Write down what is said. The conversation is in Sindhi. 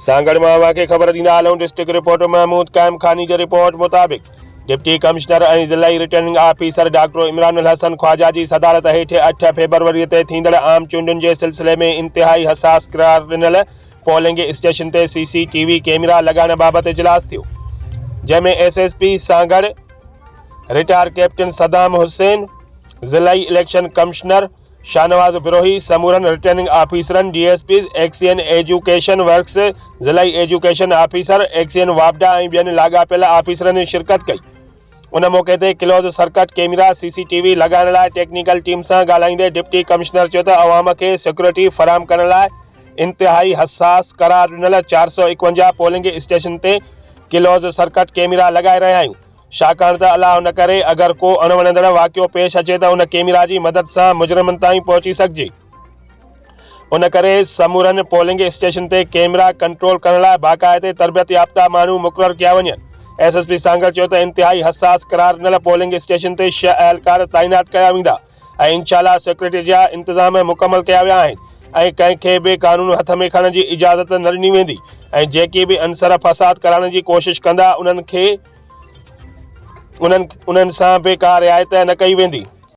سانگهڙ مان اوهان کي خبر ڏيندا هلون ڊسٽرڪٽ رپورٽر محمود قائم خاني جي رپورٽ مطابق ڊپٽي ڪمشنر ۽ ضلعي returning officer doctor Imran ul Hassan Khawaja جي صدارت هيٺ اٺ فيبروري تي ٿيندڙ عام چونڊن جي سلسلي ۾ انتهائي حساس قرار ڏنل پولنگ اسٽيشن تي سي سي ٽي وي ڪيمرا لڳائڻ بابت اجلاس ٿيو جنهن ۾ S S P Sanghar retire captain Saddam Hussain, ضلعي اليڪشن ڪمشنر شاهنواز بروهي، سمورن رٽرننگ آفيسرن، D S Ps, XEN education works, ضلعي ايجوڪيشن آفيسر، ايڪسين واپڊا ۽ ٻين لاڳاپيل آفيسرن شرڪت ڪئي. ان موقعي تي close circuit camera, C C T V, لڳائڻ لاء ٽيڪنيڪل ٽيم سان ڳالهائيندي ڊپٽي ڪمشنر چيو ته عوام کي سيڪيورٽي فراهم ڪرڻ لاء انتهائي حساس قرار ڏنل 451 پولنگ اسٽيشن تي ڪلوز سرڪٽ ڪيمرا لڳائي رهيا آهيون ڇاڪاڻ ته الله نه ڪري اگر ڪو اڻوڻندڙ واقعو پيش اچي ته ان ڪيمرا جي مدد سان مجرمن تائين پهچي سگهجي. ان ڪري سمورن پولنگ اسٽيشن تي ڪيمرا ڪنٽرول ڪرڻ لاء باقاعدي تربيت يافته ماڻهو مقرر ڪيا وڃن. ايس ايس پي سانگهڙ چيو ته انتهائي حساس قرار ڏنل پولنگ اسٽيشن تي ڇهه اهلڪار تعينات ڪيا ويندا ۽ انشاء الله سيڪيورٽي جا انتظام مڪمل ڪيا ويا آهن ۽ ڪنهن کي به قانون هٿ ۾ کڻڻ جي اجازت نه ڏني ويندي ۽ جيڪي به عنصر فساد ڪرائڻ جي ڪوشش ڪندا انهن کي انهن انهن سان به ڪا رعايت نه ڪئي ويندي.